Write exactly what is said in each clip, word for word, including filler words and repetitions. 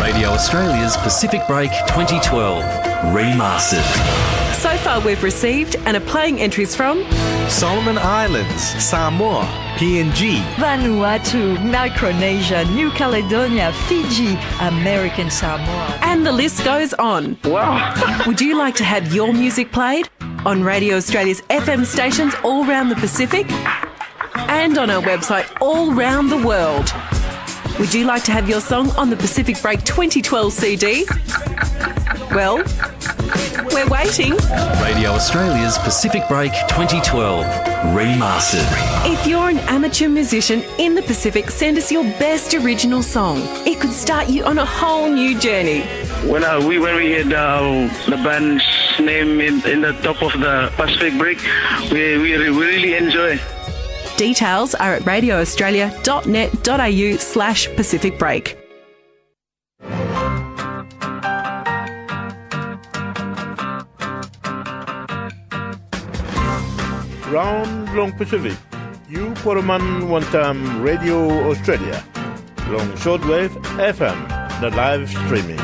Radio Australia's Pacific Break twenty twelve, remastered. So far, we've received and are playing entries from Solomon Islands, Samoa, P N G, Vanuatu, Micronesia, New Caledonia, Fiji, American Samoa. And the list goes on. Wow. Would you like to have your music played on Radio Australia's F M stations all around the Pacific? And on our website all round the world. Would you like to have your song on the Pacific Break twenty twelve C D? Well, we're waiting. Radio Australia's Pacific Break twenty twelve, remastered. If you're an amateur musician in the Pacific, send us your best original song. It could start you on a whole new journey. When uh, we when we heard uh, the band's name in, in the top of the Pacific Break, we we, re- we really enjoy. Details are at radioaustralia.net.au slash Pacific Break. Raun long Pacific, yu poroman wantaim Radio Australia long shortwave F M na live streaming.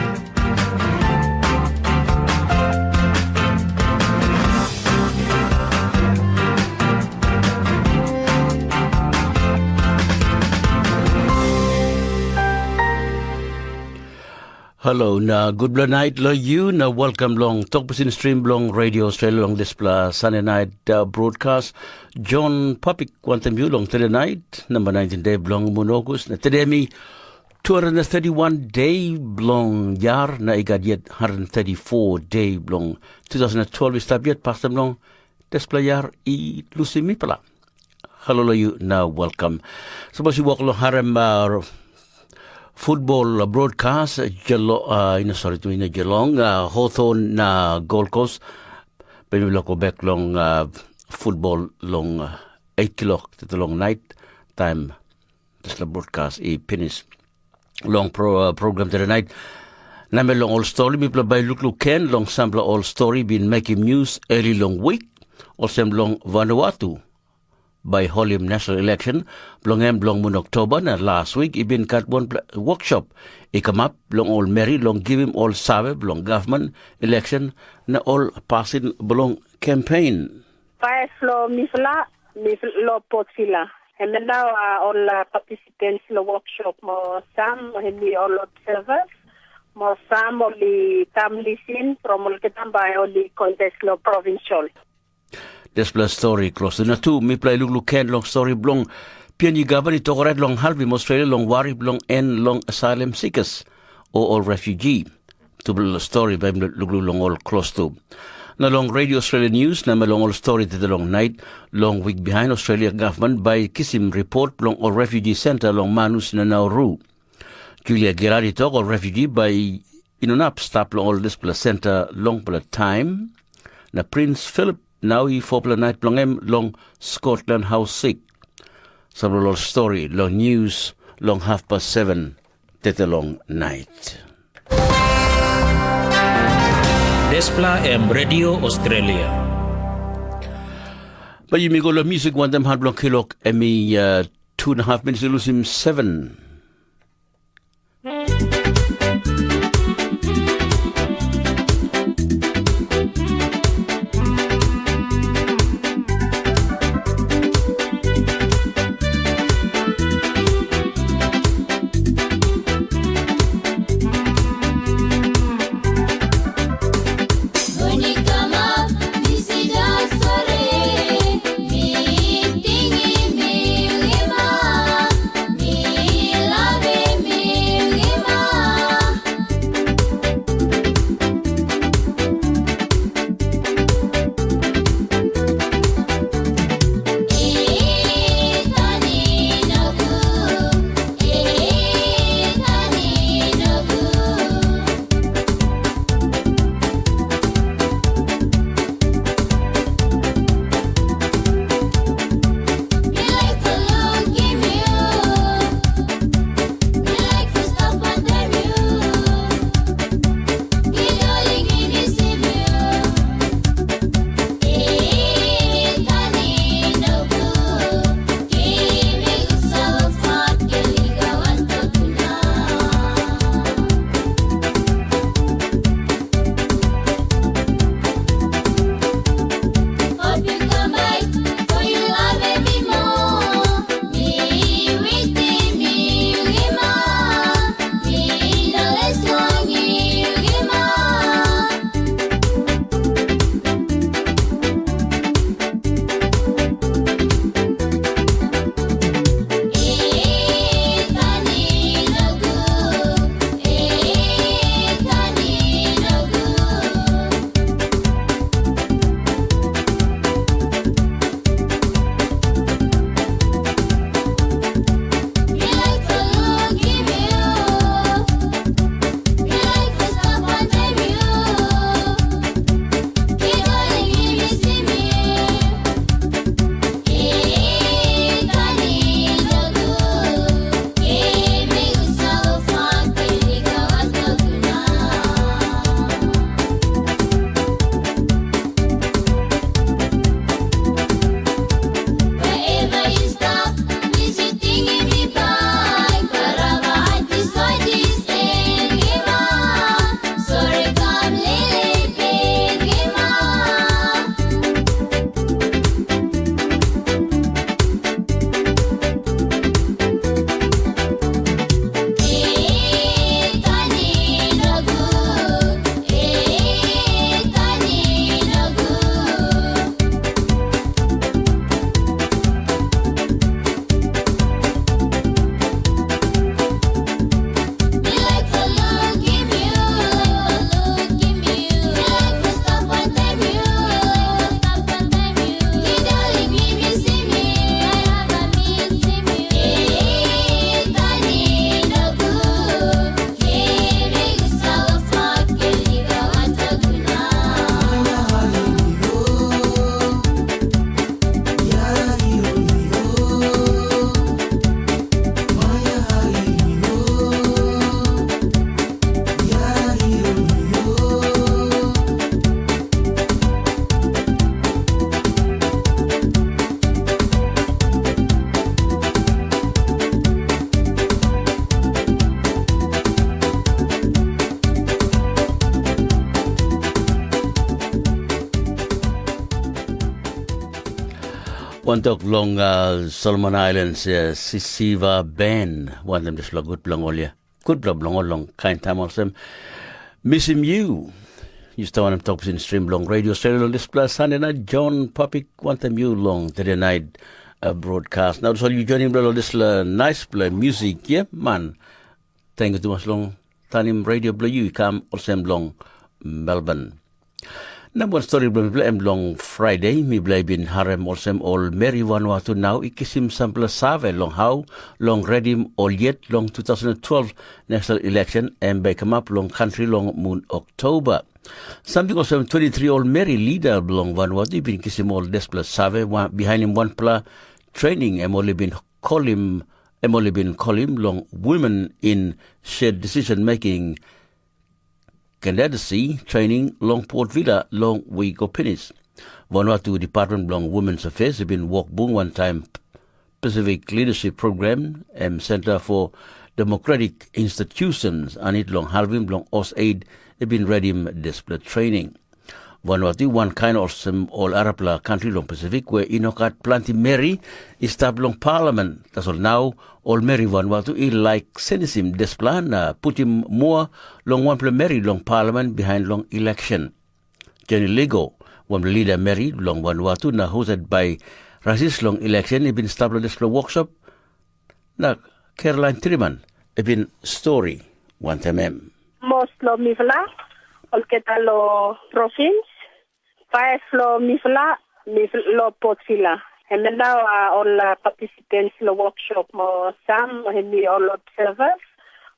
Halo na gutpela nait long yu na welkam long tok pasin strim bilong Radio Australia long dispela Sunday night uh, broadcast. John Papik wantam yu long tede nait, namba nineteen de bilong mun August. Na tede mi two hundred thirty-one de bilong yar na i gat yet hundred thirty-four de bilong two thousand twelve i stap yet, pastaim long dispela yar i lusim mipela. Halo long yu na welkam. Sapos yu wok long harim uh, football uh, broadcast, uh, Geelong, uh, ina sorry tu ina Geelong, uh, Hawthorn na Gold Coast, pe mi go back long uh, football long uh, eight kilok tete long night time. Dispela broadcast i pinis long pro, uh, program tonight. Namel long ol stori mipela bai lukluk ken long sampela ol stori bin mekim news early long week, olsem long Vanuatu bai holim national election bilong em bilong mun Oktoba, na last week i bin gat wanpela workshop i kamap long ol meri long givim ol save bilong gavman, election na ol pasin bilong campaign. Paes long mifla, mifla long potfila. Em nau ol participants long workshop mo sam em i ol observers, mo sam ol i kam lisin from olgeta bai ol i contest long provincial. Dispela stori klostu na tu mipela i lukluk ken long stori bilong P N G gavman i tok orait long halvim Australia long wari bilong en long asylum seekers o ol refugee. Tupela stori bai mi lukluk long ol klostu. Na long Radio Australia News na long ol stori tete long nait, long wik bihain Australia gavman bai kisim ripot bilong ol refugee senta long Manus na Nauru. Julia Gillard i tok ol refugee bai i no inap stap long ol dispela senta longpela taim. Na Prins Philip nau i fopela nait bilong em long Scotland House sik. Sampela ol stori long news long halfpas seven tete long nait. Dispela em Radio Australia. Bai yumi go long musik wantaim han bilong kilok em i uh, two and a half minutes i lusim seven. Wantok long uh, Solomon Islands, uh, Sisiva Ben, wantam dispela gut bilong ol ya. Gut bilong bilong ol long kain taim olsem, misim yu. Yu stap wantam tok pisin stream long Radio Australia long dispela Sunday night, John Papik, wantam yu long Thursday night uh, broadcast. Now, so you joining bilong dispela nice play music, yeah, man. Thank you too much long tanim radio bilong yu i kam olsem long Melbourne. Na wan stori bilong mipela em long Friday, mipela i bin harim olsem ol meri Vanuatu nau i kisim sampela save long hau long redim ol yet long two thousand twelve national election em bai kamap long kantri long mun Oktoba. Samting olsem twenty-three ol meri lida bilong Vanuatu i bin kisim ol dispela save wa- bihainim wanpela training em ol i bin kolim em ol i bin kolim long Women in Shared Decision Making Candidacy Training long Port Vila long wik o pinis. Vanuatu Department bilong Women's Affairs i bin wok bung wantaim Pacific Leadership Program, em Center for Democratic Institutions, anit long Halvim bilong Os Aid i bin redim dispela training. Vanuatu i wankain olsem ol arapela kantri long Pasifik we i no gat planti meri i stap long palamen. Tasol nau ol meri Vanuatu i laik senisim dispela na putim mua long wanpela meri long palamen bihain long eleksyen. Jenny Ligo, wanpela lida meri long Vanuatu na hosted by Rasis long eleksyen i bin stap long dispela workshop, na Caroline Triman i bin stori wantaim em. Most long mifla, olgeta long province, five long mifla, mifla long Port Vila. Em nau uh, all uh, participants long workshop mo some em i all observers,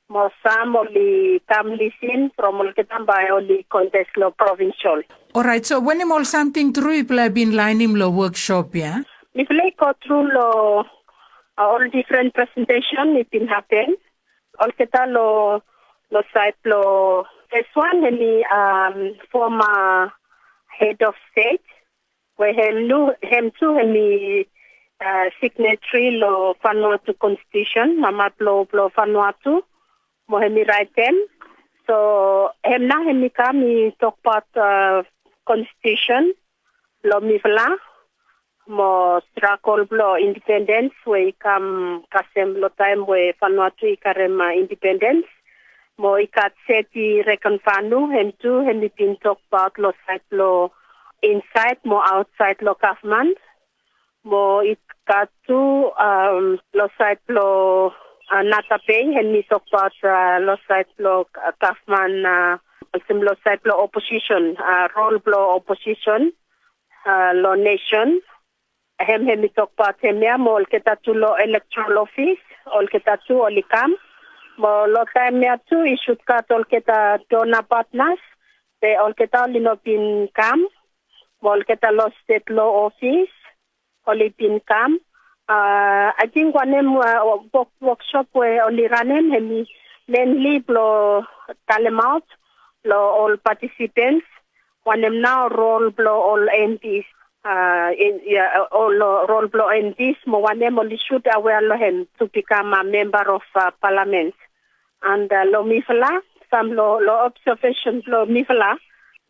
mo some only come listen from olgeta bai only contest long provincial. Alright, so when all something through people have been lining lo workshop, yeah? Mifla go through lo uh, all different presentation it been happen. Olgeta lo lo side lo first one em i um, former head of state, where him nu him too em i uh, signatory lo Vanuatu constitution, mama blo blo Vanuatu, mo em i write them. So him now em i come i talk about uh, constitution lo mifla, mo struggle blo independence we i kam kasem lo taim we Vanuatu i karem uh, independence. Mo i gat set i rekonfanu em tu em i bin tokbaut lo sait blo insait mo ausait lo gavman. Mo i gat tu um, lo sait blo uh, nata bei em i tokbaut uh, lo sait blo uh, gavman uh, olsem lo sait blo opposition, uh, rol blo opposition uh, lo nation. Hem hem i tokbaut hem ya mo olgeta tu lo electoral office, olgeta tu ol i kam. Mo lo taim ya tu i sut gat olgeta dona partners, pe olgeta ol i no bin kam. Mo olgeta lo state lo office, ol i bin kam. Uh, I think wanem uh, work, workshop we ol i ranem hem i mainly blo talemaut lo ol participants wanem nau rol blo ol M Ps, uh, in, yeah, ol uh, rol blo M Ps mo wanem ol i should aware lo hem to become a member of uh, parliament. And uh, lo mifala, some lo, lo observation blo mifala,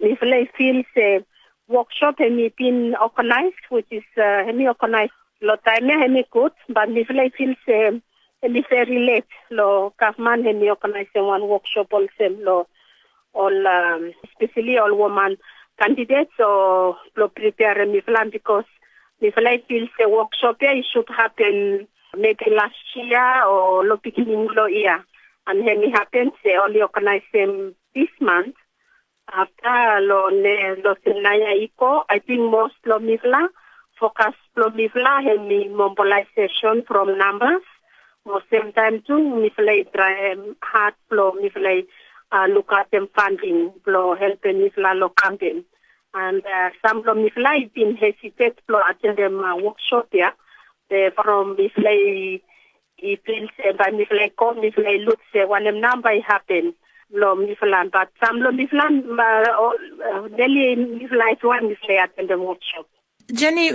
mifala i feel se workshop hem i been organized, which is uh, hem i organized lo time ya hem i good, but mifala i feel se hem i very late lo government hem i organize one workshop olsem lo all, um, especially all woman candidates or lo prepare mifala because mifala i feel se workshop ya i should happen maybe last year or lo beginning lo year, and hem i happen se only organize them this month. After lo ne lo semnaya iko, I think most lo mifla focus lo mifla hem i mobilization from numbers. Mo same time tu mifla i try hard lo mifla i uh, look at them funding lo help mifla lo campaign. And uh, some lo mifla i been hesitate lo attend them uh, workshop ya. They from mifla i i pil se bai mifla i kom mifla i lut se wanem namba i hapen long mifla, bat sam long mifla neli mifla i tuan mifla i atendem workshop. Jenny,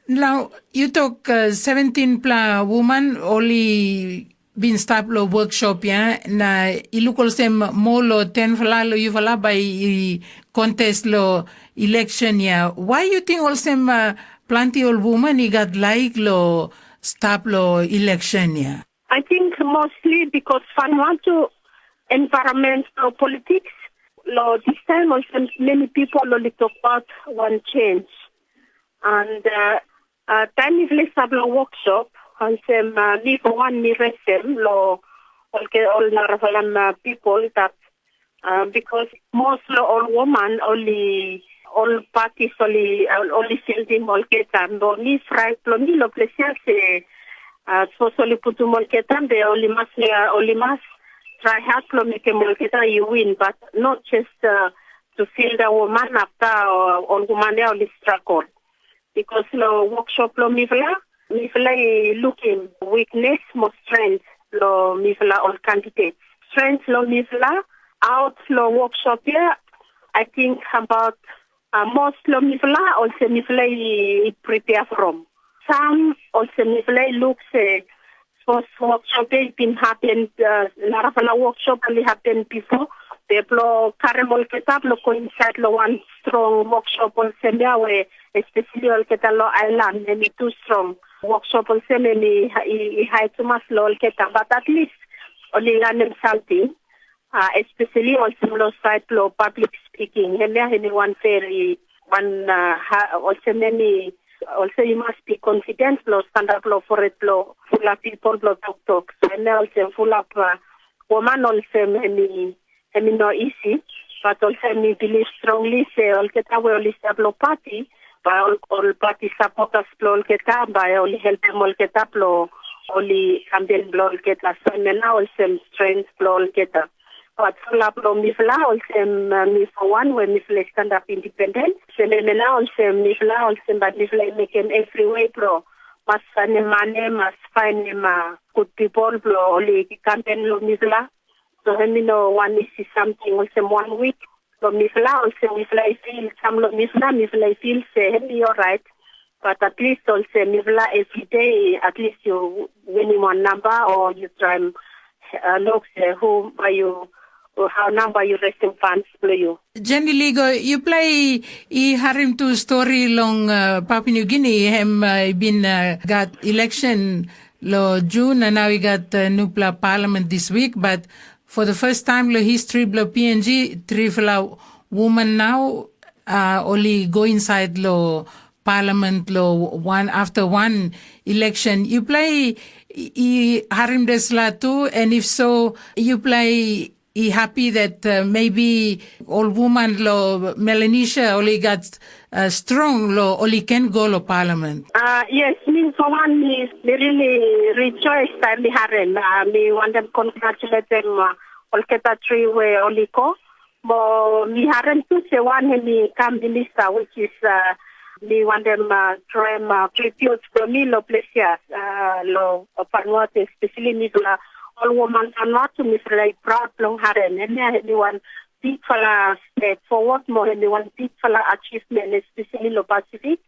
now you talk uh, seventeen pla woman only been start lo workshop ya, na i look olsem more lo ten fala lo you fala by i contest lo election ya. Why you think olsem uh, planti ol woman i gat laik lo stap lo election ya. I think mostly because Vanuatu environment lo politics, lo this time also many people only talk about one change. And uh, uh, time if list of lo workshop, and same uh, me for one me rest them lo okay, all Narafalam uh, people that uh, because most lo all woman only all parties only only sending all get and only fry lo me lo plesia se uh, so only putum all get and they only must uh, only must try hard lo make them all get you win, but not just uh, to feel the woman after uh, all woman they only struggle. Because lo workshop lo mifla, mifla i lukim weakness mo strength lo mifla ol candidate. Strength lo mifla out lo workshop ya, I think about uh, most lo mifla also mifla i, i prepare from. Some also mifla i look se Sports workshop ya i bin happen uh, narafala workshop oli happen before. They blo karem olgeta blo go inside lo one strong workshop olsem ya we especially olgeta lo island em i too strong. Workshop olsem em i, i, i high tumas lo olgeta, but at least oli lanem something. Uh, especially olsem lo side lo public speaking. Em ya em i one very one uh, ha, olsem em i also you must be confident lo stand up lo for it lo full up people lo talk talk. So em ya olsem full up uh, woman olsem em i em i no easy. But also em i believe strongly se olgeta we oli stap lo party, ba ol, ol party supporters blo olgeta ba oli helpim olgeta blo oli kampen blo olgeta. So em ya na olsem strength blo olgeta. But fulap long mifla olsem uh, mi for one we mifla i stand up independent. Seme na olsem mifla olsem but mifla i mekim every way bro. Mas fanim mane, mas fanim uh, good people bro. Oli kampen long mifla. So em you know one isi something olsem one week. Long mifla olsem mifla i feel some long mifla, mifla i feel se em i alright. But at least olsem mifla every day at least you winning one number or you try uh, look se who by you or how number you raising funds for you. Jenny Ligo, you play i harim tu story long uh, Papua New Guinea. Hem uh, been uh, got election lo June and now we got uh, nupla parliament this week. But for the first time lo history blo P N G, three fla woman now uh, only go inside lo parliament lo one after one election. You play i harim desla too, and if so, you play i happy that uh, maybe all woman lo Melanesia only got uh, strong lo only can go lo parliament. Uh, yes, me for one me, me really rejoice by me harim. Uh, me want them congratulate them uh, all category where only go. Mo mi harim tu se wan he mi kam minister which is uh, mi wantem uh, try uh, tribute for mi lo plesias uh, lo Vanuatu especially mi fala all woman Vanuatu mi fala proud long harim. He mi he mi wan big fala step forward mo he mi wan big fala achievement especially lo Pacific.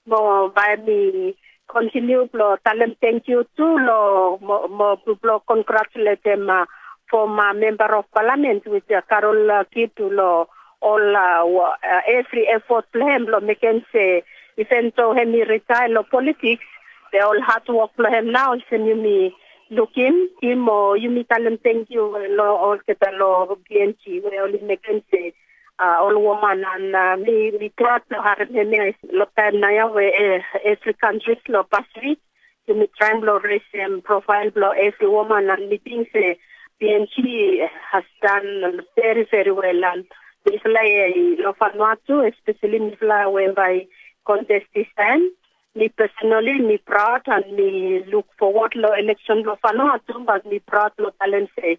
Mo by mi continue blo talem thank you tu lo mo, mo blo congratulate them uh, former member of parliament with uh, Carol uh, Kitu lo all uh, uh, every effort blo hem lo meken se even though hem i retire lo politics, the all hard work blo hem now olsem yumi lukim him o yumi talem thank you lo olgeta lo B N G we oli meken se uh, ol woman and uh, mi mi glad to harim him ya lo time na ya we uh, every countries lo Pacific yumi trying lo raise um, profile blo every woman and mi think se B N G has done very very well and mi fly lo Vanuatu especially mi fly we by contest this time. Mi personally mi proud and mi look forward lo election lo Vanuatu but mi proud lo talem se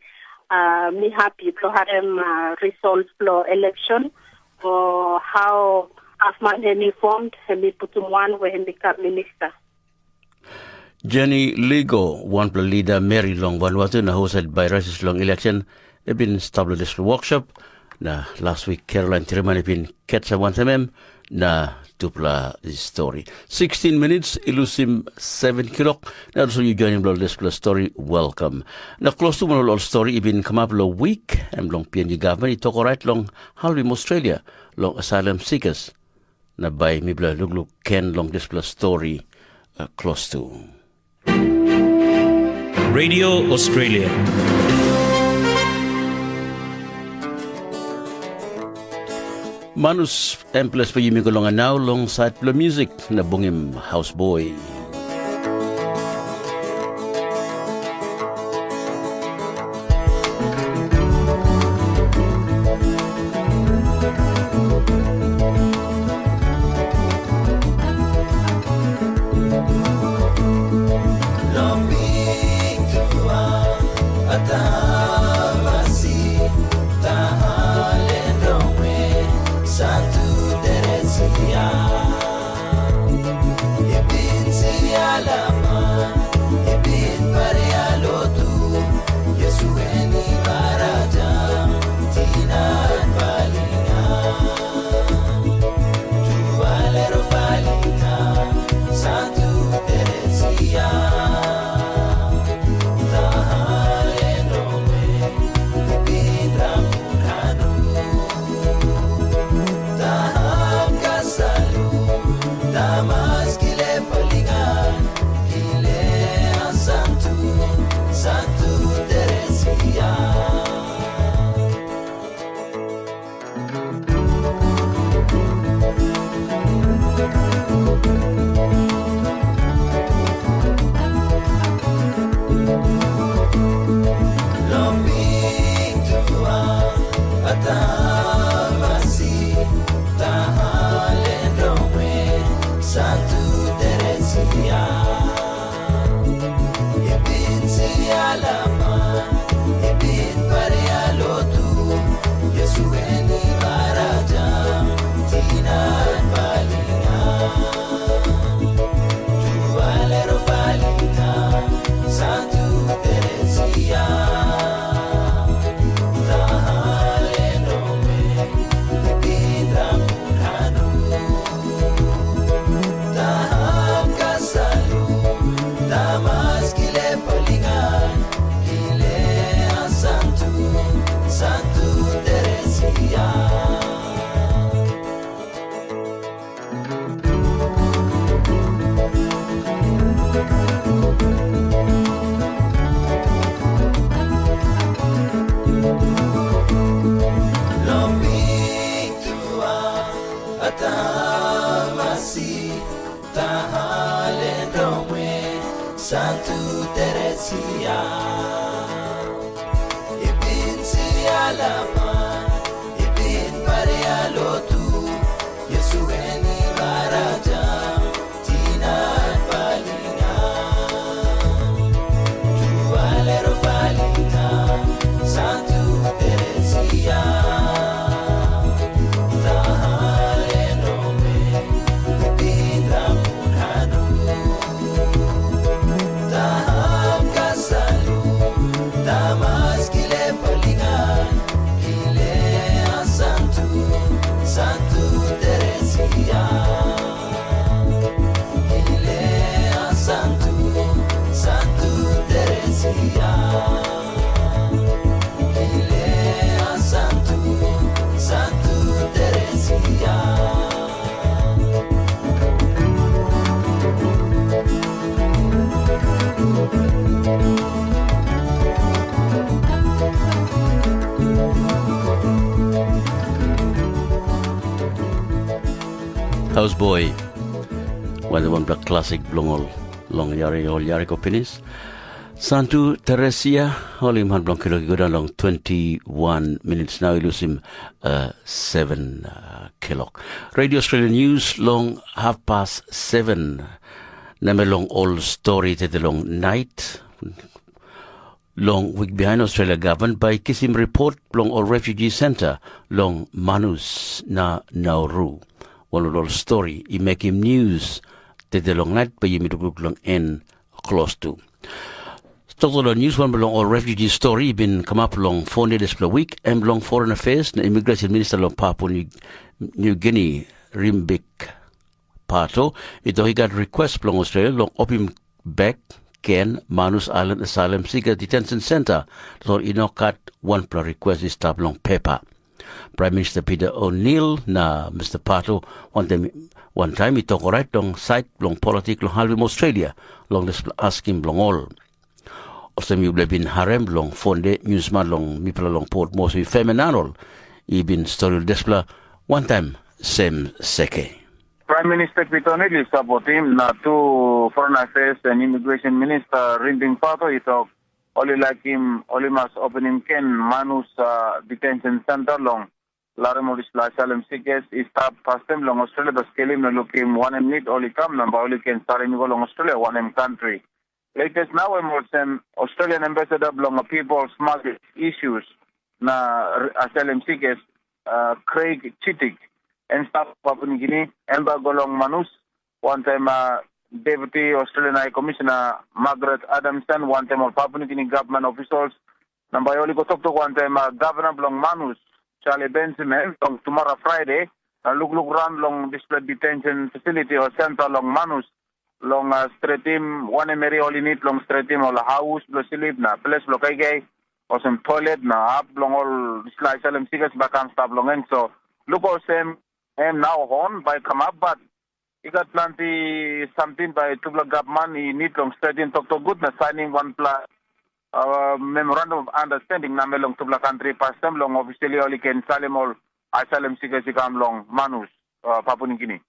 uh, mi happy blo harem uh, result blo election o how Afman hem i formed hem i putum wan we hem i kam minister. Jenny Ligo, wanpela lida meri long Vanuatu na hosait bai rasis long election, e bin stap long dispela workshop, na last week Caroline Triman i bin catch up wantaim em, na tupela stori. Sixteen minutes i lusim seven kilok, na also you joining blo dispela story, welcome. Na close to one ol story i bin come up lo week, em long P N G government i tok orait long halvim Australia, long asylum seekers. Na bai mipela lukluk gen long dispela stori uh, klostu. Radio Australia. Manus em ples bai yumi go long nau long sait bilong musik na bungim hausboi. Hausboi, wanpela klasik bilong ol long yari ol yari go pinis. Santu Teresia, ol i man bilong kilok i go daun long twenty-one minits nau i lusim uh, seven uh, kilok. Radio Australia News long half past seven. Namel long ol stori tete long nait. Long wik bihain Australia gavman bai kisim ripot bilong ol refugee center long Manus na Nauru. Ol ol stori i mekim news tete long nait bai yumi lukluk long en klostu. Toktok long news wan bilong ol refugee story i bin kamap long fon dispela week, em bilong Foreign Affairs na Immigration Minister long Papua New, New Guinea, Rimbik Pato, i tok i gat request bilong Australia long opim bek gen Manus Island Asylum Seeker Detention Center, tasol i no gat wanpela request i stap long pepa. Prime Minister Peter O'Neill na Mister Pato wantaim, wantaim i tok orait long sait bilong politik long helpim Australia long dispela askim bilong ol. Olsem yupela bin harim long Fonde, newsman long mipela long Port Moresby, Femen Arnold, i bin stori dispela wantaim sem seke. Prime Minister Peter O'Neill i sapotim, na tu Foreign Affairs and Immigration Minister Rinbing Pato i tok, ol i laikim, ol i mas openim ken Manus uh, Detention Center long larim ol dispela asylum seekers i stap pastaim long Australia, bai skelim na lukim wanem nid ol i kam na bai ol i ken salim i go long Australia, wanem country. Latest nau em olsem Australian ambassador bilong people smugglers issues na asylum seekers uh, Craig Chitik, em stap Papua New Guinea, em bai go long Manus, wantaim uh, Deputy Australian High Commissioner Margaret Adamson, wantaim ol Papua New Guinea government officials, na bai ol i go toktok wantaim uh, governor bilong Manus, Charlie Benjamin, long tomorrow Friday, na lukluk ran long dispela detention facility o center long Manus, long uh, stretim wanem eri ol i need long stretim ol haus bilong slip na ples bilong kaikai, olsem toilet na hap bilong ol dispela asylum seekers bai kam stap long en. So luk olsem em nau hon bai kamap, but i gat planti samting bai tupela gavman i need long stretim toktok gut na sainim wanpela uh, memorandum of understanding namel long tupela kantri pastaim long officially ol i ken salim ol asylum seekers i kam long Manus, uh, Papua New Guinea.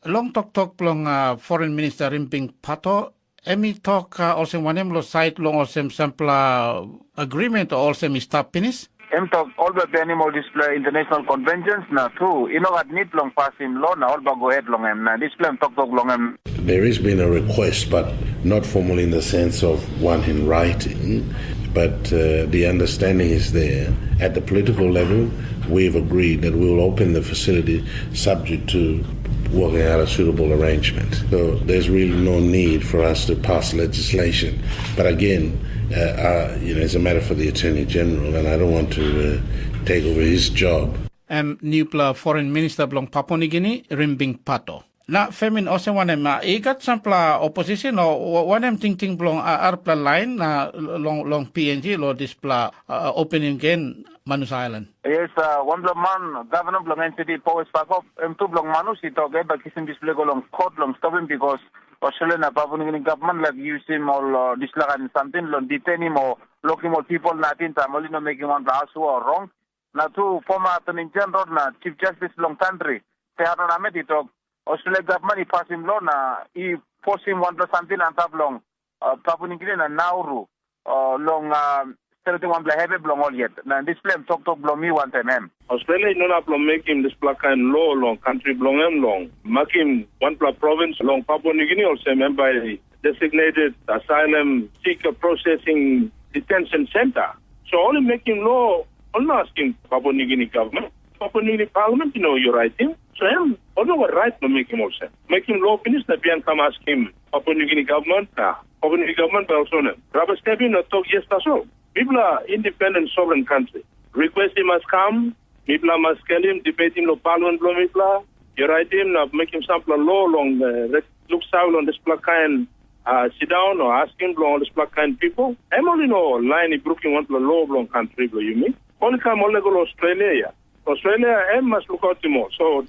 Long toktok bilong uh, Foreign Minister Rimbing Pato, em i tok uh, olsem wanem lo sait long olsem sampela agreement o olsem i stap pinis? Em tok ol bai benim ol dispela international conventions na tu i no gat nid long pasim lo na ol bai go het long em, na dispela em toktok long em. There has been a request, but not formal in the sense of one in writing. But uh, the understanding is there. At the political level, we've agreed that we'll open the facility subject to working out a suitable arrangement. So there's really no need for us to pass legislation. But again, uh, uh, you know, it's a matter for the Attorney General, and I don't want to uh, take over his job. Em nupela foreign minister bilong Papua New Guinea, Rimbing Pato. Na Femin, olsem wanem, i gat sampela opposition o wanem tingting bilong arapela lain na long, long P N G lo dispela uh, opening gen Manus Island? Yes, uh, wanpela man, governor bilong N C D, Powes Pakop, em tu bilong Manus i tok, eh, bai kisim dispela go long kot long stopim, because Australia na Papua New Guinea government like yusim ol uh, dispela kain samting long detainim o lokim ol people nating taim ol i no mekim wanpela asua o rong. Na tu former Attorney General na Chief Justice bilong country, Seharon Ahmed, i tok, Australia government i pasim lo na i fosim wanpela samting antap long uh, Papua New Guinea na Nauru uh, long uh, stretim wanpela hevi bilong ol yet. Na dispela em toktok bilong mi wantaim em. Australia i no inap long mekim dispela kain lo long kantri bilong em long makim wanpela provins long Papua New Guinea olsem em bai designated asylum seeker processing detention center. So ol i mekim lo, ol no askim Papua New Guinea government. Papua New Guinea parliament i no i raitim. So em, ol no gat rait long mekim olsem. Mekim lo pinis na bihain kam askim Papua New Guinea government na Papua New Guinea government bai olsem wanem? Raba stepim na tok yes tasol. Mipela independent sovereign country. Request i mas kam, mipela mas skelim, debatim long parliament bilong mipela. Yu raitim na mekim sampela lo long uh, luksave long dispela kain uh, sit down o askim bilong ol dispela kain people. Em ol i no lain i brukim wanpela lo bilong kantri bilong yumi. Ol i kam ol i go long Australia ya. Australia em mas lukautim ol. So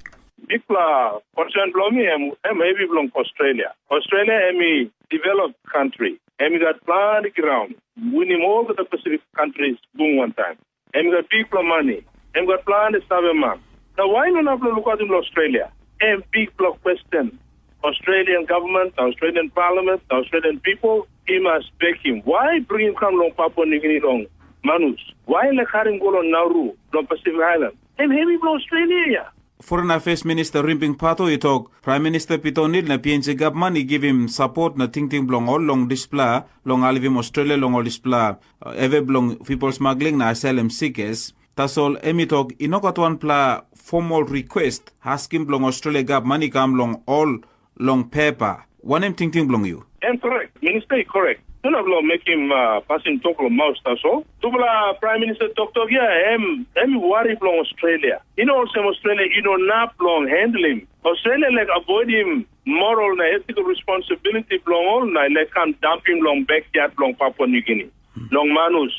bikpela concern bilong mi em, em hevi bilong Australia. Australia em i developed country. Em i gat planti graun. Winim olgeta Pacific countries bung wantaim. Em i gat bikpela mani. Em i gat planti saveman. Na wai no inap long lukautim long Australia? Em bikpela question. Australian government, Australian parliament, Australian people, he must bekim. Wai bringim kam long Papua New Guinea long Manus? Wai laik harim go long Nauru, long Pacific Island? Em hevi bilong Australia ya. Foreign Affairs Minister Rimbing Pato i tok, Prime Minister Peter O'Neill na P N G gavman i givim sapot na tingting bilong ol long dispela, long alivim Australia long ol dispela, uh, eve bilong people smuggling na asylum seekers. Tasol em i tok i no gat wanpela formal request askim bilong Australia gavman i kam long ol long pepa. Wanem tingting bilong yu? Em korek, minista i korek. Tuna bilong mekim uh, pasin tok long maus tasol. Tupela Prime Minister toktok ya, em em i wari bilong Australia. I no olsem Australia i no nap long handlim. Australia like avoidim moral na ethical responsibility bilong ol na like kam dampim long backyard bilong Papua New Guinea. Long Manus.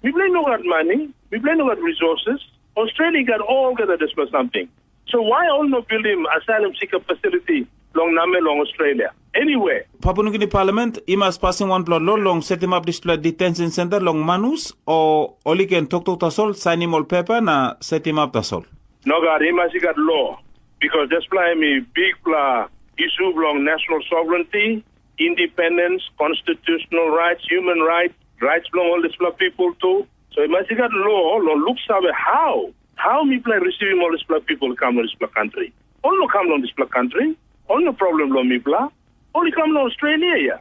Mipela i no gat mani, mipela i no gat resources. Australia i gat olgeta dispela samting. So why ol no bildim asylum seeker facility long name long Australia? Anyway, Papua Nugini Parliament i mas pasim wanpela lo long setimap dispela detention center long manus, o ol i ken toktok tasol, sainim ol pepa na setimap tasol? Nogat, i mas i gat lo, because dispela em i bikpela isu bilong national sovereignty, independence, constitutional rights, human rights, rights bilong ol dispela people tu. So i mas i gat lo long luksave how, how mipela i risivim ol dispela people i kam long dispela kantri. Ol no kam long dispela kantri, ol no problem long mipela. Ol i kam long Australia ya.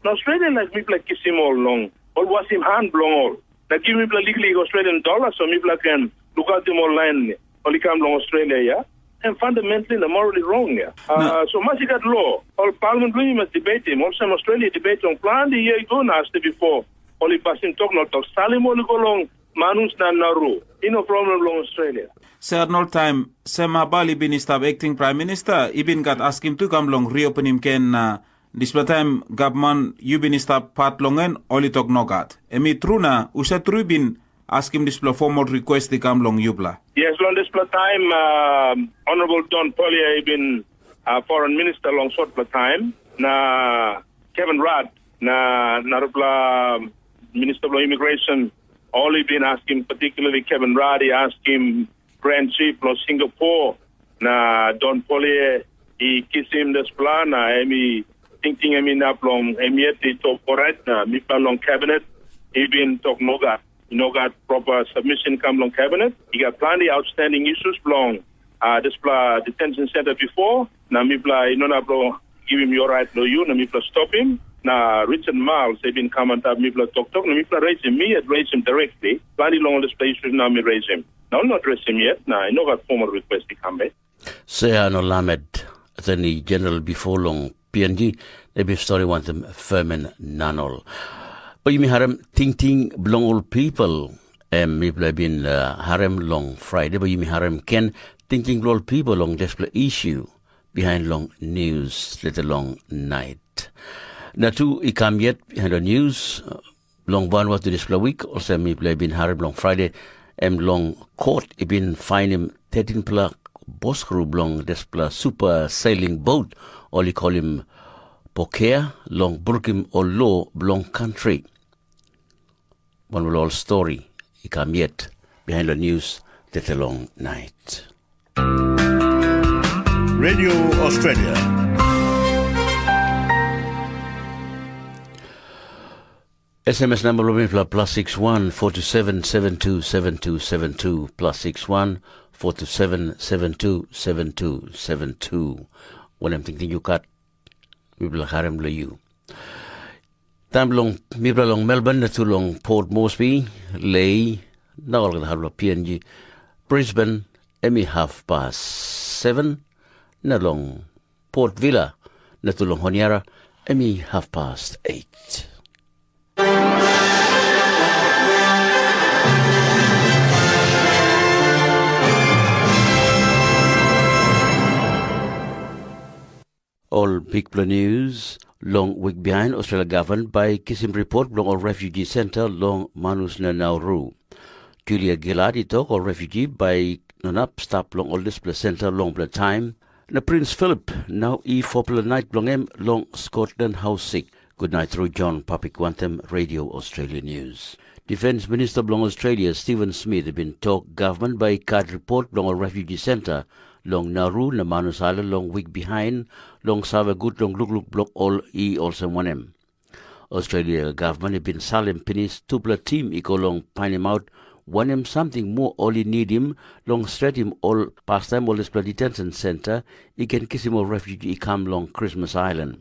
Na Australia laik mipela kisim ol long ol wasim han bilong ol. Na givim mipela liklik Australian dola so mipela ken lukautim ol lain ol i kam long Australia ya. Em fundamentally na morally wrong ya. Uh, so mas i gat lo. Ol parliament bilong i mas debatim. Olsem Australia debate long planti year ago na aste before. Ol i pasim tok na ol tok salim ol i go long manus na naru. I no problem long Australia. Sehat nol taim, sem habal i bin i stap acting prime minister, i bin gat askim tu kam long reopenim ken na dispela taim gavman yu bin i stap pat long en, ol i tok nogat. Em i tru na, husat tru i bin askim dispela formal request i kam long yupela? Yes, long dispela taim, uh, Honorable Don Polia i bin uh, foreign minister long shortpela taim, na Kevin Rudd, na narapela minister bilong immigration, ol i bin askim, particularly Kevin Rudd, i askim Grand Chief long Singapore, na Don Polia i kisim dispela, na em i tingting em inap long em yet i tok orait, na mipela long cabinet i bin tok nogat. I no gat proper submission kam long cabinet. I gat planti outstanding issues bilong uh, dispela detention center before, na mipela i no inap long givim yu orait long yu, na mipela stopim. Na Richard Marles i bin kam antap mipela toktok, na mipela reisim, mi yet reisim directly, planti long ol dispela issues na mi reisim. Na ol no adresim yet, na i no gat formal request i kam bek. Seano Lamed, Attorney General before long P N G, na bin stori wantaim Fermin Nanol. Bai yumi harim tingting bilong ol people, em mipela bin uh, harim long Friday, bai yumi harim ken tingting bilong ol people long dispela issue behind long news lete long night. Na tu i kam yet behind the news, long Vanuatu dispela wik, olsem mipela i bin harim long Friday, em long kot i bin fainim tetinpela boskru bilong dispela supa sailing bot ol i kolim Pokea long brukim ol lo bilong kantri. Wanpela ol stori i kam yet bihain long nius tete long nait. Radio Australia. S M S namba bilong mipela plus six one four two seven seven two seven two seven two, plus six one four two seven seven two seven two seven two. Wanem tingting yu gat, mipela harim long yu. Taim bilong mipela long Melbourne na tu long Port Moresby, Lae, na olgeta hap long P N G, Brisbane, em i half past seven, na long Port Vila, na tu long Honiara, em i half past eight. Ol bikpela nius, long wik bihain Australia gavman bai kisim ripot bilong ol refugee senta long Manus na Nauru. Julia Gillard i tok ol refugee bai no inap stap long ol dispela senta longpela taim, na Prins Philip nau i fopela nait bilong em long Scotland haus sik. Gutnait tru John Papik wantaim Radio Australia News. Defens Minista bilong Australia Stephen Smith i bin tok gavman bai i gat ripot bilong ol refugee senta long Nauru na Manus Ailan long wik bihain, long save gut long lukluk bilong ol i olsem wanem. Australia gavman i bin salim pinis tupela tim i go long painimaut wanem samting moa ol i nidim long stretim ol pastaim ol dispela detention senta i ken kisim ol refugee i kam long Krismas Ailan.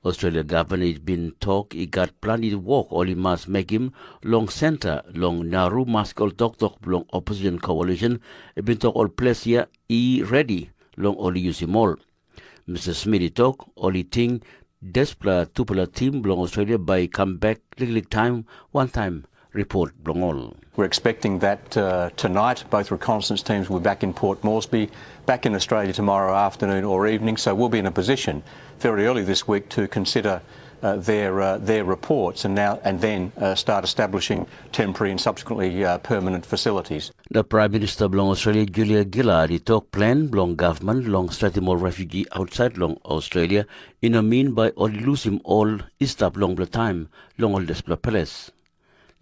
Australia gavman i bin tok i gat planti wok ol i mas mekim long senta long Nauru, maski ol toktok bilong opposition coalition i bin tok ol ples ya i redi long ol i yusim ol. Mr Smith i tok ol i ting dispela tupela tim bilong Australia bai i kam bek liklik taim wantaim ripot bilong ol. We're expecting that uh, tonight. Both reconnaissance teams will be back in Port Moresby, back in Australia tomorrow afternoon or evening, so we'll be in a position very early this week to consider uh, their uh, their reports and now and then uh, start establishing temporary and subsequently uh, permanent facilities. Na Prime Minister bilong Australia Julia Gillard i tok plan bilong gavman long stretim ol refugee ausait long Australia i no min bai ol i lusim ol i stap longpela taim long ol dispela ples.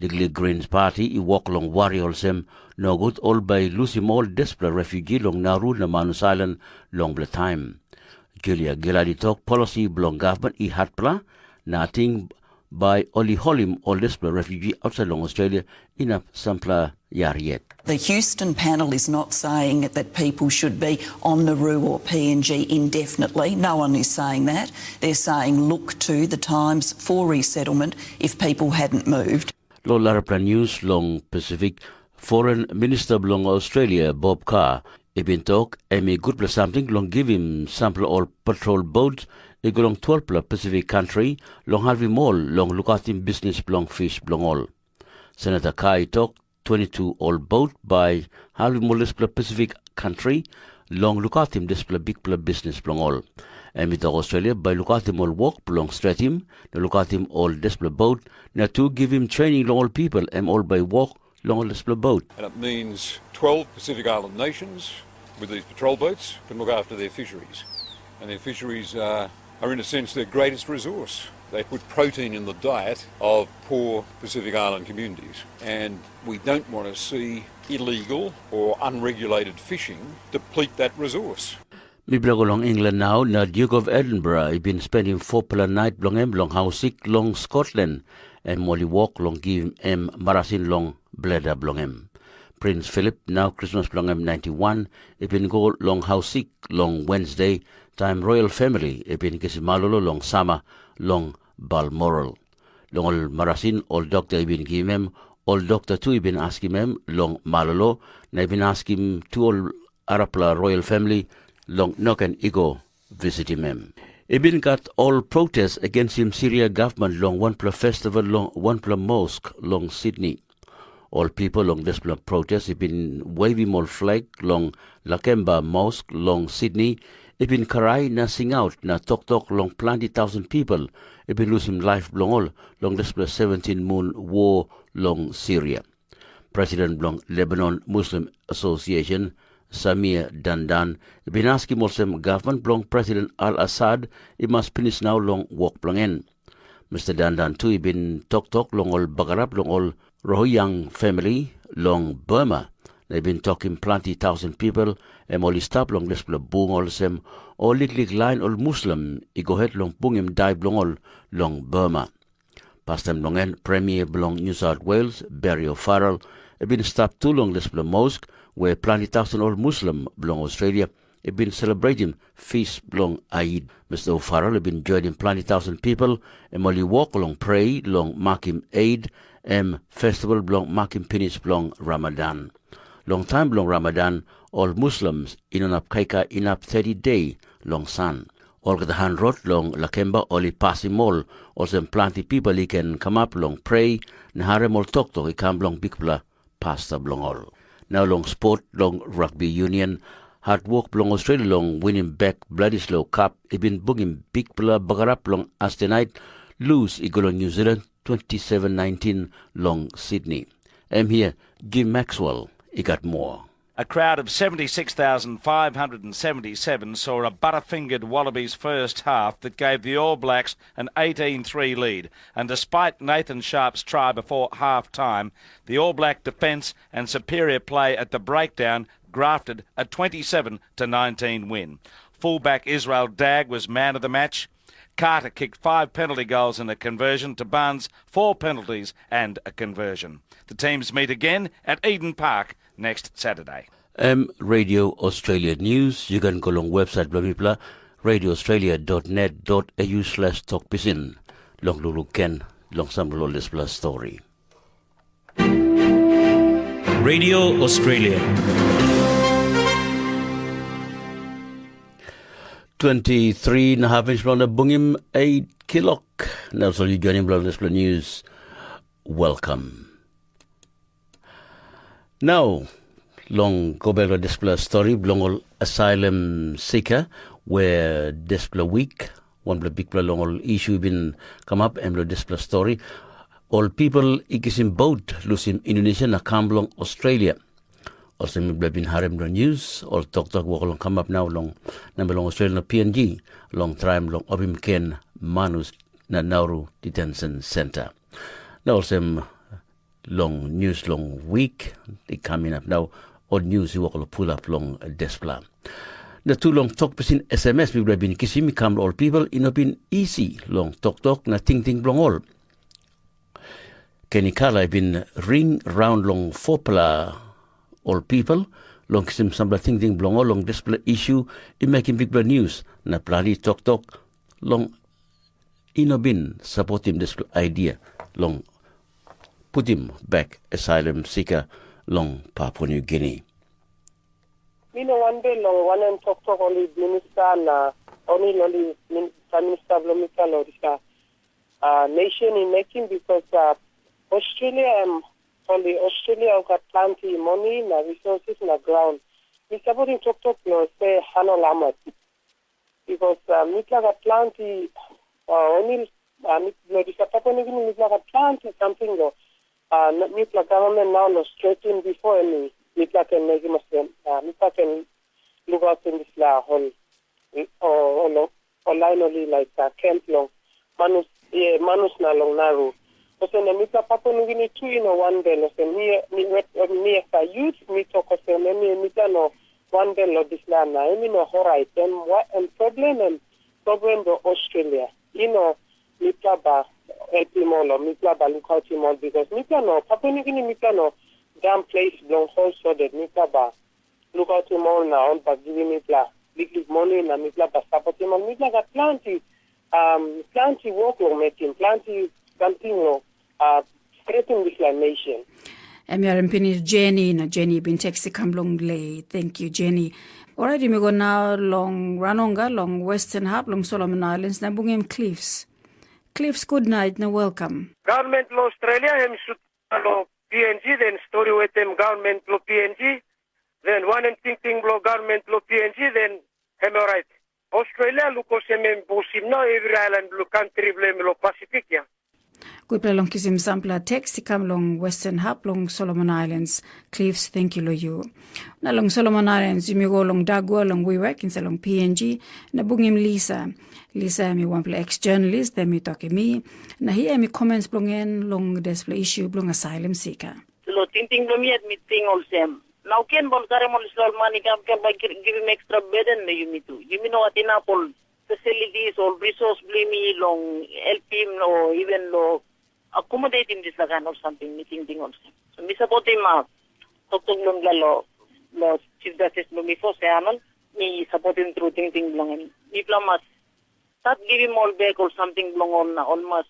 Liklik Greens Party i wok long wari olsem, nogut ol bai i lusim ol dispela refugee long Nauru na Manus Island longpela taim. Julia Gillard i tok polisi bilong gavman i hatpela, na ating bai ol i holim ol dispela refugee ausait long Australia inap sampela yar yet. The Houston panel is not saying that people should be on Nauru or P N G indefinitely. No one is saying that. They're saying look to the times for resettlement if people hadn't moved. Lo larapela news long Pacific, Foreign Minister bilong Australia Bob Carr i bin tok em i gutpela samting long givim sampela ol patrol boat i go long twelvpela Pacific country long helpim ol long lukautim bisnis bilong fish bilong ol. Senator Carr i tok twenty-two ol boat bai helpim ol dispela Pacific country long lukautim dispela bikpela bisnis bilong ol. Em i tok Australia bai lukautim ol wok bilong stretim na lukautim ol dispela boat na tu givim training long ol people em ol bai wok long ol dispela boat. And it means twelve Pacific Island nations with these patrol boats can look after their fisheries. And their fisheries are, are in a sense, their greatest resource. They put protein in the diet of poor Pacific Island communities. And we don't want to see illegal or unregulated fishing deplete that resource. Mipela go long England nau, na Duke of Edinburgh i bin spendim fopela nait bilong em long hausik long Scotland. Em ol i wok long givim em marasin long bleda bilong em. Prins Philip, nau krismas bilong em ninety-one, i bin go long hausik long Wednesday, taim royal family i bin kisim malolo long sama long Balmoral. Long ol marasin ol dokta i bin givim em, ol dokta tu i bin askim em long malolo, na i bin askim tu ol arapela royal family long no ken i go visitim em. I bin gat ol protest againsim Siria gavman long wanpela festival long wanpela mosk long Sydney. Ol pipel long dispela protest i bin wavim ol flag long Lakemba Mosk long Sydney, i bin krai na singaut na toktok long planti tausen pipel i bin lusim laip bilong ol long dispela seventin mun wok long Siria. President bilong Lebanon Muslim Association, Samir Dandan, i bin askim olsem gavman bilong President Al Assad i mas pinis nau long wok bilong en. Mister Dandan tu i bin toktok long ol bagarap long ol Rohingya famili long Burma, na i bin tokim planti tausen pipel em ol i stap long dispela bung olsem, ol liklik lain ol Muslim i go het long bungim dai bilong ol long Burma. Pastaim long en, Premier bilong New South Wales, Barry O'Farrell, i bin stap tu long dispela mosk, we planti tausen ol Muslim bilong Australia i bin selebretim fis bilong Eid. Mister O'Farrell i bin joinim planti tausen pipel, em ol i wok long prea long makim Eid, em festival bilong makim pinis bilong Ramadan. Long taim bilong Ramadan, ol Muslims i no inap kaikai inap thirty de long san. Olgeta han rot long Lakemba ol i pasim ol, olsem planti pipel i ken kamap long prea na harim ol toktok i kam long bikpela pasta bilong ol. Na long sport, long rugby union, hatwok bilong Australia long winim bek Bledisloe Cup i bin bungim bikpela bagarap long astenait lus i go long New Zealand twenty seven nineteen long Sydney. Em hia, Jim Maxwell i gat moa. A crowd of seventy-six thousand five hundred seventy-seven saw a butterfingered Wallabies first half that gave the All Blacks an eighteen three lead, and despite Nathan Sharp's try before half time, the All Black defence and superior play at the breakdown grafted a twenty-seven to nineteen win. Fullback Israel Dagg was man of the match. Carter kicked five penalty goals and a conversion to Bunn's four penalties and a conversion. The teams meet again at Eden Park next Saturday. Em Radio Australia News, yu ken go long websait bilong mipela, radioaustralia.net.au slash tokpisin. Long lukluk gen, long sampela ol dispela stori. Radio Australia. Twenty-three na haf minit bilong na bungim eight kilok. Na olsem yu joinim bilong dispela news. Welcome. Nau, long go bek long dispela stori bilong ol asylum seeker, we dispela wik Wanpela bikpela long ol isu i bin kamap em long dispela stori. Ol pipel i kisim bot lusim Indonesia na kam long Australia. Olsem mipela bin harim long nius, ol toktok wok long kamap nau long namba long Australia na P N G long traim long opim ken manus na Nauru Detention Center. Na olsem long nius long wik i kam inap nau, ol nius i wok long pulap long dispela. Na tu long tok pisin S M S mipela bin kisim i kam long ol pipel i no bin isi long toktok na tingting bilong ol. Kenikala i bin ring raun long fopela ol pipel long kisim sampela tingting bilong ol long dispela isu i mekim bikpela nius na planti toktok long i no bin sapotim dispela idea long putim bek asylum sika long Papua New Guinea. Mi no wanbel long wanem toktok ol i minista na oni ol i min- prime minister bilong mipela long dispela uh, nation i mekim because uh, Australia em ol i Australia ol gat planti moni na resources na ground. Mi sapotim toktok long se hano lamat because uh, mipela gat planti uh, oni uh, mi- no disa Papua New Guinea mipela gat planti something lo uh, mipela government now lo straighten before any mipela can mekim olsem uh, mipela can look out in this la whole or, or, or line only like uh, camp long manus yeah, manus na long Nauru. Olsem na mipela Papua New Guinea tu i no wanbel olsem mi mi wet mi as a youth mi tok olsem em mi mipela no wanbel lo dispela na em i no horait em wa em problem em problem lo Australia. I no mipela ba helpim ol o mipela ba lukautim ol because mipela no Papua New Guinea mipela no dam ples bilong hol so that mipela ba lukautim ol na ol ba givim mipela liklik moni na mipela ba sapotim ol. Mipela gat planti um, planti wok long mekim, planti samting long uh, stretim dispela nation. Em i harim pinis Jenny na Jenny i bin teks i kam long le. Thank you Jenny. Orait yumi go nau long Ranonga long Western Hap long Solomon Islands na bungim Cliffs. Cliffs, good night na welcome. Government lo Australia em sut lo P N G then story wetem government lo P N G then wanem tingting bilong government lo P N G then em orait. Australia luk olsem em bosim nau every island bilong kantri bilong em long Pasifik ya. Gutpela long kisim sampela teks i kam long Western Hap long Solomon Islands. Cliffs, thank you lo you. Na long Solomon Islands yumi go long Dagua long Wewak insait long P N G na bungim Lisa. Lisa em i wanpela ex journalist em i tokim mi. Na hia em i comments bilong en long dispela issue bilong asylum seeker. Lo tingting bilong mi yet mi ting olsem, nau ken bai ol karim ol dispela ol man i kam ken bai givim extra burden long yumi tu. Yumi no gat inap ol facilities, ol resource bilong yumi long helpim o even lo accommodatim dispela kain ol samting mi tingting olsem. So mi sapotim uh, toktok bilong mipela lo lo Chief Justice bilong mi fos Aman, mi sapotim tru tingting bilong en. Mipela mas stat givim ol bek ol samting bilong ol na ol mas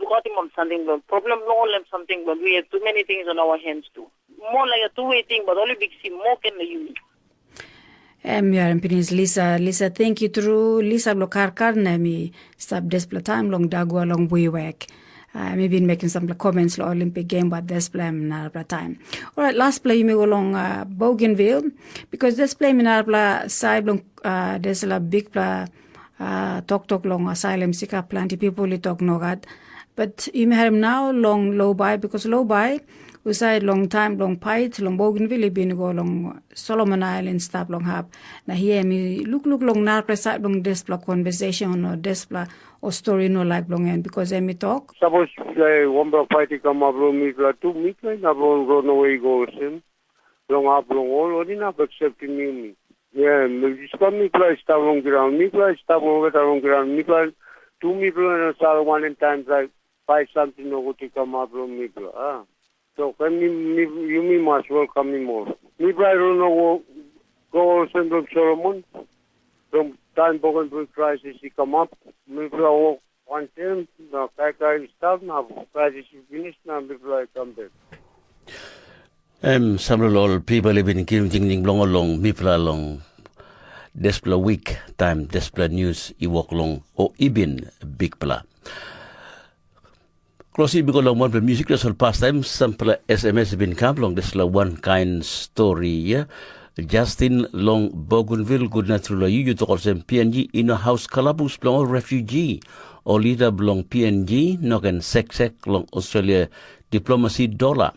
lukautim ol samting bilong problem bilong ol em samting bilong we have too many things on our hands too. More like a two way thing but only big sim more can yumi. Em yare pinis Lisa. Lisa, thank you tru. Lisa blo karkar na mi stap dispela taim long dagua long Wewek. Uh, mi bin mekim sampela comments lo Olympic game but dispela em narapela taim. Alright, lastpela yumi go long uh, Bougainville because dispela em narapela side long uh, dispela bigpela uh, toktok long asylum sika planti people i tok nogat. But yumi harim nau long Lobai because Lobai usait long taim bilong pait long Bougainville i bin go long Solomon Island stap long hap. Na hia em i lukluk long narapela sait bilong dispela conversation o dispela o stori no laik bilong en because em i tok. Sapos eh, wanpela pait i kamap long mipela tu, mipela inap long ranawe i go olsem. Long hap long ol, ol inap akseptim yumi. Yeah, dispela mipela i stap long graun, mipela i stap olgeta long graun, mipela tu mipela na save wanem taim bai samting nogut i kamap long mipela. A? So, em yumi mas welkamim ol. Mipela i no go olsem long Solomon, long taim bougainville crisis i kamap, mipela wok wantaim na kaikai i stap na crisis i pinis na mipela i kam bek. Em sampela ol pipel i bin givim tingting bilong ol long mipela long dispela wik taim dispela nius i wok long o i bin bikpela. Klosi i go long wanpela musik tasol pastaim sampela S M S i bin kam long dispela wankain stori ya. Justin long Bougainville, gutnait tru long yu. Yu tok olsem, P N G i no haus kalabus bilong ol refugee. Ol lida bilong P N G no ken seksek long Australia diplomasi dola.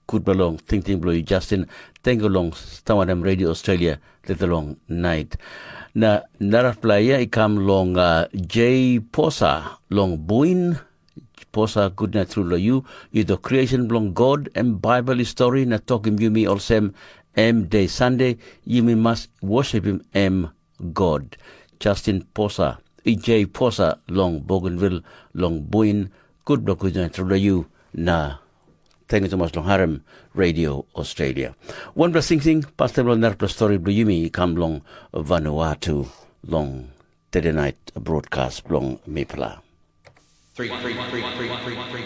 Gutpela long tingting bilong yu, Justin. Tenkyu long stap wantaim Radio Australia dispela long nait. Na narapela ya i kam long uh, J Posa long Buin. Posa, gutnait tru long yu. Yu tok creation bilong God em Bible i stori na tokim yumi olsem, em de Sande, yumi mas worshipim em God. Justin Posa, E J Posa long Bougainville, long Buin, gutpela gutnait tru long yu, na tenkyu tumas long harim Radio Australia. Wanpela singsing, pastaim long narapela stori bilong yumi i kam long Vanuatu, long Tede nait broadcast bilong mipela. Three, three, three, three, three, three.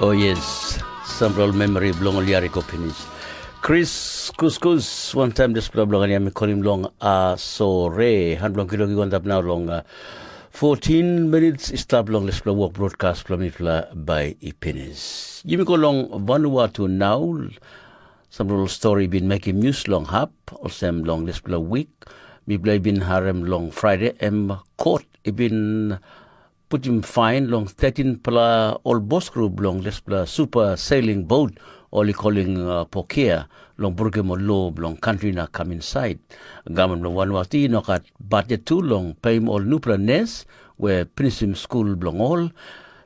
Oh yes, sampela ol memori bilong ol yari go pinis. Chris Kuskus, wantaim dispela bilong em i kolim long Asore. Han bilong Kiloki wantaim nau long uh, fourteen minutes i stap long dispela wok broadcast bilong mipela bai i pinis. Yumi go long Vanuatu nau. Sampela ol stori i bin mekim news long hap, olsem long dispela wik, mipela i bin harim long Friday, em kot i bin putim fain long thirteen-pela ol boskru bilong dispela super sailing boat ol i kolim uh, pokia long brukim ol lo bilong kantri na kam insait. Gavman bilong Vanuatu i no gat bajet tu long peim ol nupela nes we pinisim skul bilong ol.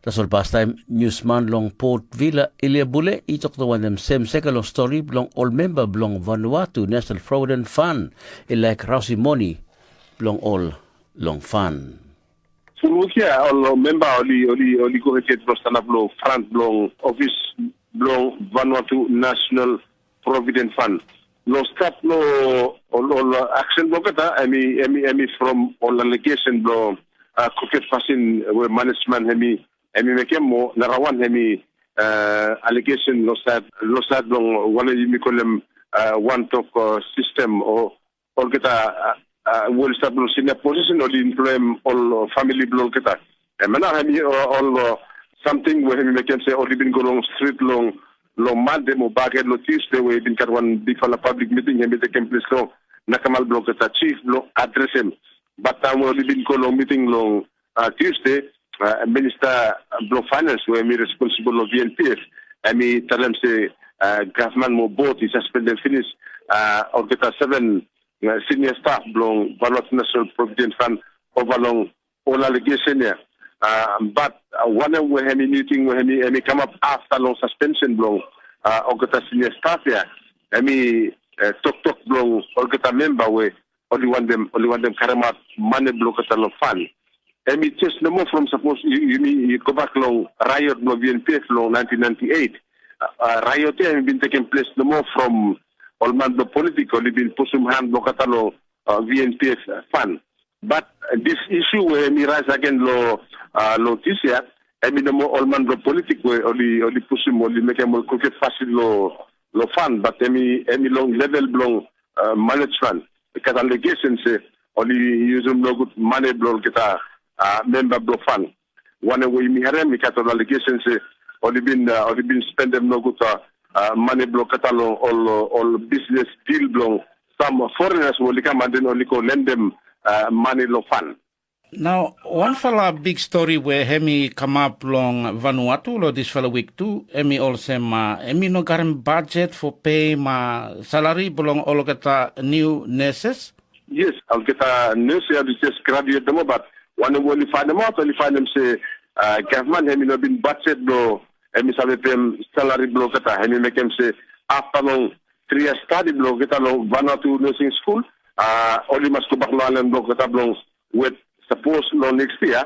Tasol pastaim niusman long Port Vila Ilia Bule i toktok wantaim sem seke long stori bilong ol memba bilong Vanuatu National Provident Fund i laik rausim moni bilong ol long fan. Full week ya, ol memba oli oli oli go heket bilong stand up lo front bilong office bilong Vanuatu National Provident Fund. Lo start lo ol ol action bilong kata, emi emi emi from ol allegation bilong uh, crooked person where management emi emi mekem mo narawan emi uh, allegation lo side lo side bilong wala yumi kolem uh, one talk uh, system o olgeta uh, uh, well start bilong senior position ol employ ol family bilong olgeta. Em na hemi uh, ol uh, something where hemi mekem se ol bin go long street long long Monday mo baget lo Tuesday where bin kat one big fala public meeting hemi taken place long nakamal bilong olgeta chief bilong address him. But time ol bin go long meeting long uh, Tuesday, uh, Minister bilong Finance where mi responsible of V N P F, hemi tell him se uh, government mo board is suspended finish uh, olgeta seven uh, senior staff bilong Vanuatu National Provident Fund over long ol allegation ya. Uh, but uh, one of where hemi meeting where hemi hemi come up after long suspension bilong uh, olgeta senior staff ya, hemi uh, tok tok bilong olgeta member where only one them only one them karem out money bilong olgeta long fund. Hemi just no more from suppose you, you, mean, you go back long riot bilong V N P F long nineteen ninety-eight. Uh, uh, riot ya hemi been taking place no more from ol man bilong politik ol i bin pusim han bilong kata long uh, V N P F fan. But uh, this issue where hemi rise again lo uh, lo this year, hemi no more ol man bilong politik where oli oli pusim oli mekem ol crooked fasil lo lo fan, but hemi hemi long level bilong uh, management. Because allegation se oli usum no good money bilong kita uh, member bilong fan. One way mi harem mi kat ol allegation se oli bin uh, oli bin spendem no good uh, uh, money bilong kata long ol ol business deal bilong some foreigners woli kam and then oli go lendem uh, money long fan. Now, wanfala big story where hemi come up long Vanuatu lo dispela week tu, hemi olsem uh, hemi no garim budget for pay ma salary belong olgeta new nurses. Yes, olgeta nurse ya just graduate them but one of only find them out, only find them say uh, government hemi no bin budget lo hemi save pay salary blo kata, hemi make him say after long three years study blo kata long Vanuatu nursing school, uh, only must go back lo island blo kata belong with suppose lo next year,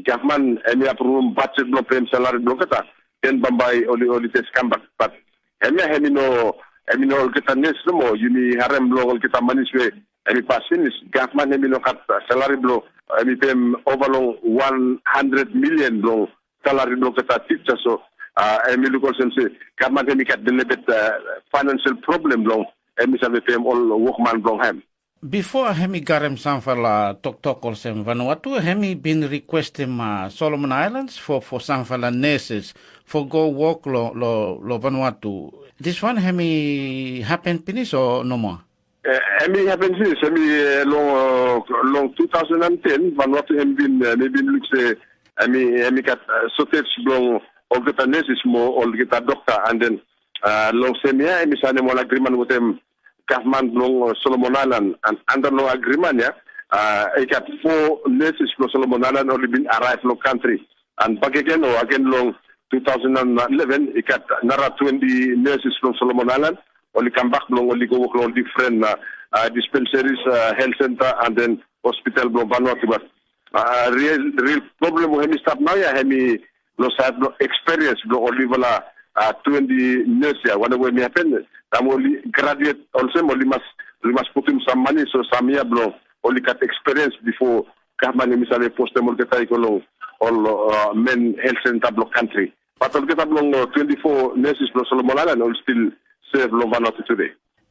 government hemi approve budget blo pay salary blo kata, then bambai only only just come back. But hemi hemi no hemi no olgeta nurse no more, yumi harem blo olgeta manis we hemi pasin is government hemi no kat salary blo hemi pay over long one hundred million blo salary bilong kata teacher so uh, em i luk olsem se gavman em i gat deliberate uh, financial problem bilong em i save pem ol workman bilong hem. Before hem i garem samfala toktok olsem Vanuatu, hem i bin requestim uh, Solomon Islands for, for samfala nurses for go work lo, lo, lo Vanuatu. This one hem i happen pinis o no more? Eh, em i happen since, em i eh, long, uh, long two thousand ten, Vanuatu em bin, eh, em bin look se, em i, em i gat uh, shortage bilong olgeta nurses mo olgeta dokta, and then uh, long same year em i sign one agreement with them government bilong uh, Solomon Island, and under long agreement ya, uh, i gat four nurses bilong Solomon Island only bin arrive long country. And back again, or again long two thousand eleven, i gat another twenty nurses from Solomon Island. Only come back long only go work long different uh, uh, dispensaries, uh, health center, and then hospital bilong Vanuatu. But uh, real real problem we hemi start now ya hemi no side no experience bilong only vala uh, twenty nurse ya. Whatever may happen, tam only graduate also only must we must put him some money so some year bilong only got experience before government hemi save post them olgeta i go long ol uh, men health center bilong country. But olgeta bilong uh, twenty-four nurses bilong Solomon Island ol still serve long Vanuatu today.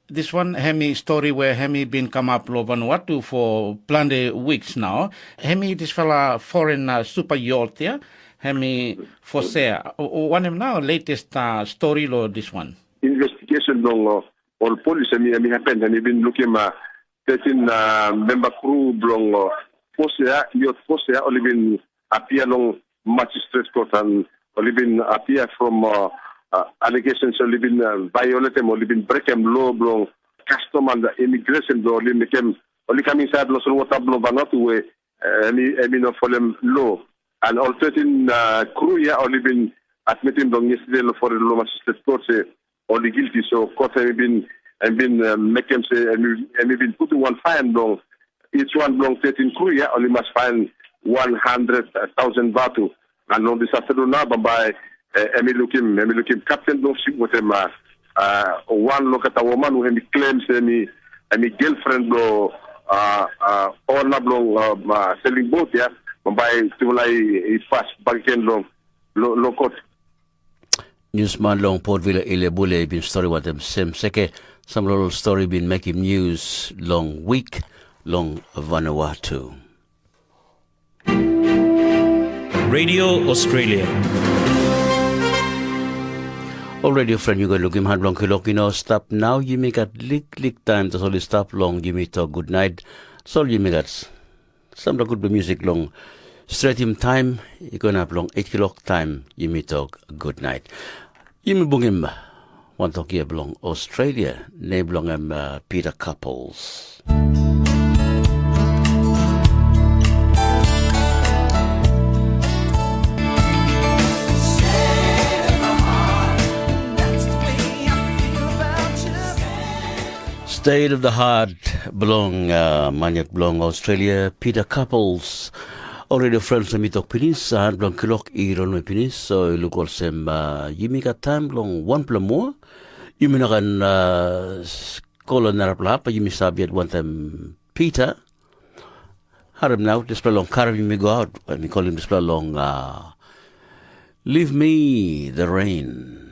This one hemi story where hemi been come up lo Vanuatu for plenty weeks now. Hemi this fella foreign uh, super yacht here. Hemi for sale. One of now latest uh, story lo this one. Investigation bilong uh, ol polis em i happen em i bin lukim uh, thirteen uh, member crew bilong uh, Fosea, Youth Fosea, ol i bin appear long magistrate court and ol i bin appear from uh, uh, allegations ol i bin uh, violatem, ol i bin brekem lo bilong custom and immigration bilong ol i mekem, ol i kam inside long solwota bilong Vanuatu we uh, em i em i no folem lo. And ol thirteen uh, crew ya ol i bin admitim long yesterday lo for lo magistrate court se ol i guilty. So court em i bin em bin uh, mekem se em i- em i bin putim wan fine bilong each one bilong thirteen crew ya ol i mas fine one hundred thousand batu. And long this afternoon na bambai uh, em i lukim em i lukim captain bilong ship with him uh, uh, one lokata woman who em i claim se em i em i girlfriend bilong uh, uh, owner bilong uh, uh, selling boat ya bambai tupela i i pas bak gen long lo lo kot. Newsman long Port Vila Ilebule i bin stori wantaim sem seke, sampela ol stori bin mekim news long wik long Vanuatu. Radio Australia. Ol radio friend, yu go lukim han bilong kilok i no stap nau, yumi gat liklik taim tasol i stap long yumi tok gutnait. Tasol yumi gat sampela gutpela musik long stretim taim i go inap long eight kilok taim yumi tok gutnait. Yumi bungim wantok hia bilong Australia, nem bilong em uh, Peter Couples. State of the Heart bilong uh, maniak bilong Australia, Peter Couples. Already friends, mi tok pinis, han bilong kilok i run pinis, so i luk olsem uh, yumi gat taim bilong wanpela moa. Yumi no kan uh, kolo narapela hap, yumi save yet wantaim Peter. Harim nau, dispela long karim yumi go aut, em i kolim dispela long uh, Leave Me the Rain.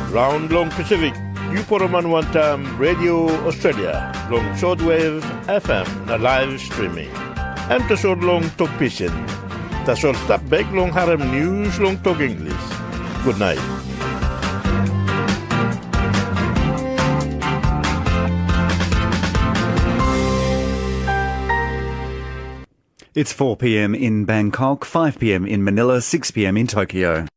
Raun long Pasifik, yu poroman wantaim Radio Australia long shortwave F M na live streaming. Em tasol long tok pisin. Tasol stap bek long harim news long tok English. Good night. It's four p.m. in Bangkok, five p.m. in Manila, six p.m. in Tokyo.